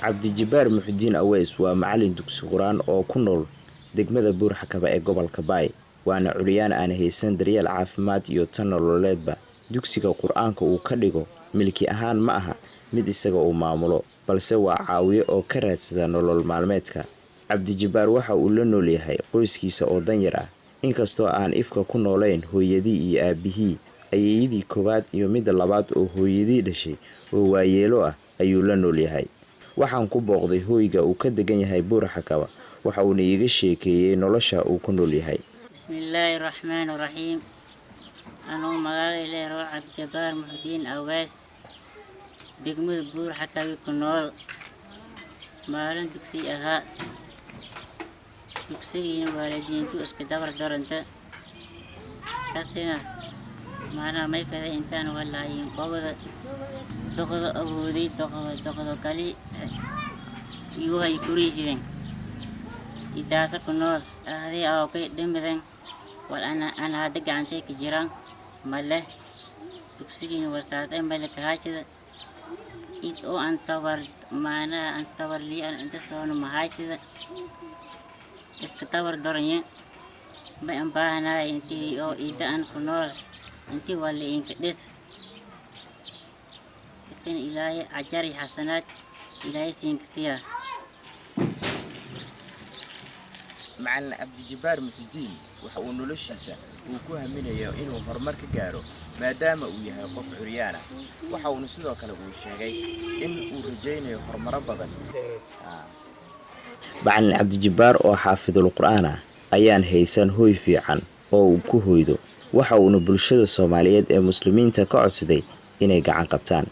Cabdijabaar Muxudiin Aweys waa macalin dugsi qur-aan oo ku nool degmada Buurxakaba ee gobolka Baay, waana curyaan aan haysan daryeel caafimaad iyo tan nololeedba. Dugsiga qur-aanka uu ka dhigo milki ahaan ma aha mid isaga uu maamulo, balse waa caawiye oo ka raadsada nolol maalmeedka. Cabdijabaar waxa uu la nool yahay qoyskiisa oo danyar ah, inkastoo aan ifka ku noolayn hooyadii iyo aabbihii. Ayeeyadii koowaad iyo midda labaad oo hooyadii dhashay oo waayeelo ah ayuu la nool yahay. Waxaan ku booqday hoyga uu ka degan yahay Buurxakaba, waxa uuna iiga sheekeeyey nolosha uu ku nool yahay. Bismillaahi raxmaani raxiim. Anuu magacay leero Cabdijabaar Muxudiin Aweys, degmada Buurxakabi ku nool. Maalin dugsi ahaa, dugsigiina waalidiintu iska dabar daranta kasiga macnaha may faday intaan walaayin qobada doqdo awooday doqdo doqdo kali yuhay kurii jireen idaasa ku nool ahday aawkay dhimidan wal ana ana hadda gacantay ka jiraan male. Dugsigiina warsaasay male kahaajida id oo aan tabar macnaha aan tabar lii aan inta soona mahaajida iska tabar doranye. May aan baahanahay intii oo ida aan ku nool intii waa la inka dhis dadkan. Ilaahay ajar iyo xasanaad Ilaahay siinka siya. Macalin Cabdijabaar Muxudiin waxa uu noloshiisa uu ku haminayo inuu horumar ka gaaro, maadaama uu yahay qof curyaan ah. Waxa uuna sidoo kale uu sheegay in uu rajaynayo horumaro badan. Macalin Cabdijabaar oo xaafidul qur-aan ah ayaan haysan hoy fiican oo uu ku hoydo, waxa uuna bulshada Soomaaliyeed ee Muslimiinta ka codsaday inay gacan qabtaan.